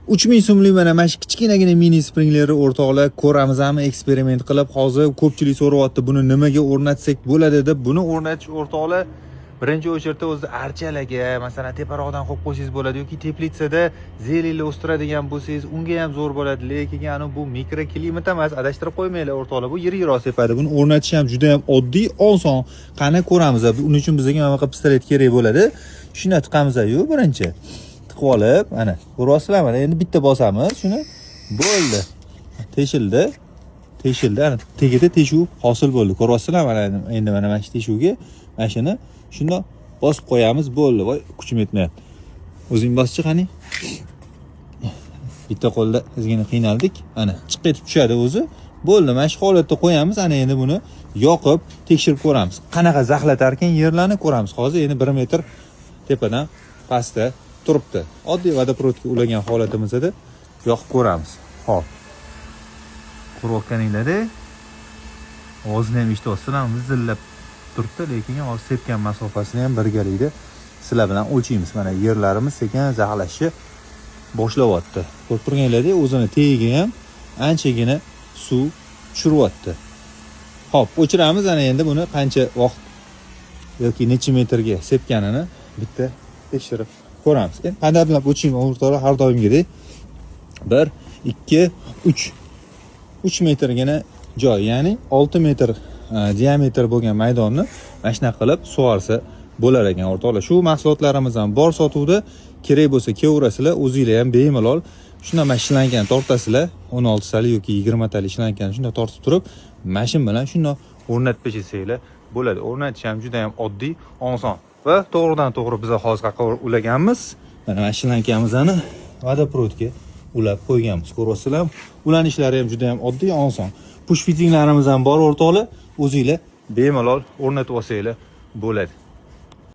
3000 so'mlik mana shu kichkinagina mini sprinklerni, o'rtoqlar, ko'ramizmi eksperiment qilib. Hozir ko'pchilik so'rayapti, buni nimaga o'rnatsak bo'ladi deb. Buni o'rnatish, o'rtoqlar, birinchi очередь da o'zi archalarga, masalan, teparoqdan qo'yib qo'ysangiz bo'ladi yoki теплица da зелень lar o'stiradigan bo'lsangiz, unga ham zo'r bo'ladi. Lekin ani bu микроклимат emas, adashtirib qo'ymanglar, o'rtoqlar. Bu yer yiroq sepadi. Buni o'rnatish ham juda ham oddiy, oson. Qani, ko'ramiz. Uning uchun bizga mana bunaqa pistolet kerak bo'ladi. Shuni tiqamiz-yu, birinchi tiqib olib, mana, ko'ryapsizlar, mana endi bitta bosamiz shuni, bo'ldi, teshildi, teshildi. Ana, tagida teshuv hosil bo'ldi, ko'ryapsizlar. Mana endi mana shu teshuvga mana shuni shundoq bosib qo'yamiz, bo'ldi. Voy, kuchim yetmayapti. O'zing boschi, qani. Bitta qo'lda ozgina qiynaldik. Ana, chiq etib tushadi o'zi, bo'ldi. Mana shu holatda qo'yamiz. Ana endi buni yoqib tekshirib ko'ramiz, qanaqa zaxlatarkan yerlarni, ko'ramiz hozir. Endi 1 metr tepadan pastda turibdi. Oddiy водопровод ga ulagan holatimizda yoqib ko'ramiz. Hop, ko'rayotganinglardek, ovozini ham eshityapsizlar, vizillab turibdi. Lekin hozir sepgan masofasini ham birgalikda sizlar bilan o'lchaymiz. Mana, yerlarimiz sekin zaxlashni boshlayapti. Ko'rib turganinglardek, o'zini tagiga ham anchagina suv tushiryapti. Ho'p, o'chiramiz. Ana endi buni qancha vaqt yoki necha metrga sepganini bitta tekshirib ko'ramiz. Endi qanday bilan o'chayman, o'rtoqlar? Har doimgidek bir, ikki, uch, 3 metrgina joy, ya'ni 6 metr diametr bo'lgan maydonni mana shunaqa qilib sug'orsa bo'lar ekan, o'rtoqlar. Shu mahsulotlarimiz ham bor sotuvda. Kerak bo'lsa, kelaverasizlar, o'zinglar ham bemalol shundan mana shlankani tortasizlar, 16 talik yoki 20 talik shlankani shunday tortib turib, mashin bilan shundoq o'rnatib tashlasanglar bo'ladi. O'rnatish ham juda ham oddiy, oson. Va to'g'ridan to'g'ri biza hozir qayerqa ulaganmiz? Mana shlankamizni водопровод ga ulab qo'yganmiz, ko'ryapsizlarmi? Ulanishlari ham juda ham oddiy, oson. Push fittinglarimiz ham bor, o'rtoqlar, o'zinglar bemalol o'rnatib olsanglar bo'ladi.